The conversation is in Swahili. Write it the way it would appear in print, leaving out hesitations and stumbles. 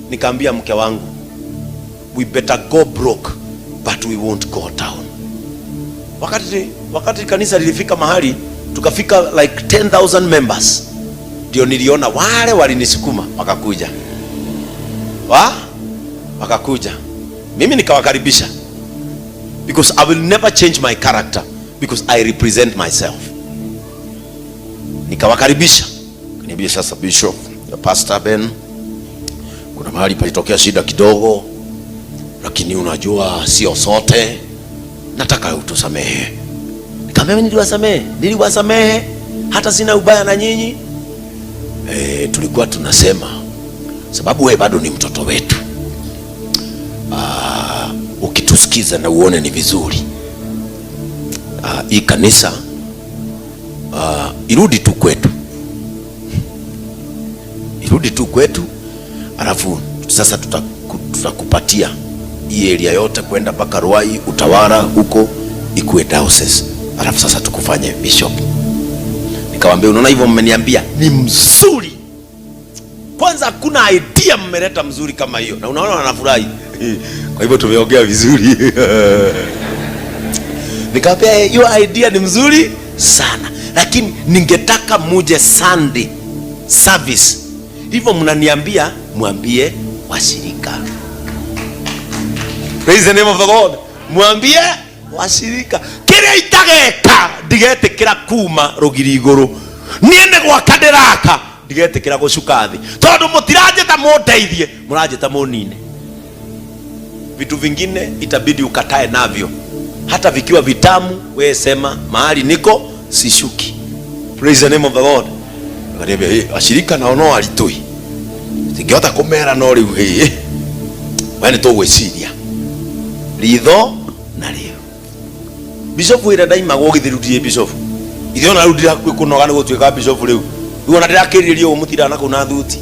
Nikaambia mke wangu, we better go broke but we won't go down. Wakati kanisa lilifika mahali tukafika like 10,000 members, ndio niliona wale walinisukuma wakakuja, wakakuja, mimi nikawakaribisha because I will never change my character because I represent myself. Nikawakaribisha, kaniambia, "Sasa Bishop, Pastor Ben, kuna mahali palitokea shida kidogo, lakini unajua sio sote, nataka utusamehe." Nikamwambia, "Niliwasamehe, niliwasamehe, hata sina ubaya na nyinyi. E, tulikuwa tunasema sababu wewe bado ni mtoto wetu, ukitusikiza na uone ni vizuri, hii kanisa irudi tu kwetu, irudi tu kwetu, alafu sasa tutakupatia hii area yote kwenda mpaka Ruai, Utawala huko ikuwe diocese, alafu sasa tukufanye bishop." Nikamwambia, "Unaona hivyo mmeniambia ni mzuri. Kwanza hakuna idea mmeleta mzuri kama hiyo, na unaona wanafurahi. Kwa hivyo tumeongea vizuri." Nikamwambia, "Hiyo idea ni mzuri sana, lakini ningetaka muje Sunday service. Hivyo mnaniambia mwambie washirika." Praise the name of the Lord. Mwambie washirika kiria itageka, ndigetikira kuma rugiri iguru. Nie nĩ gwaka ndĩraka, ndigetikira gũcuka thĩ, tondũ mũtiranjĩta mũndeithie, mũranjĩta mũnine. Vitu vingine itabidi ukatae navyo, hata vikiwa vitamu. We sema, "Mahali niko sishuki." Praise the name of the Lord. Akaniambia, "Hey, ashirika nao no aritui tingĩhota kũmera, no rĩu hĩ we nĩ tũgwĩciria ritho na rĩu." Bishop ĩrĩa ndaimagwo githĩ rĩu ndirĩ bishop? Ithe ona rĩu ndĩ hakuhĩ kũnoga nĩ gũtuĩka bishop. Rĩu ona ndĩrakĩrĩria ũguo mũtindana kũu na thuti.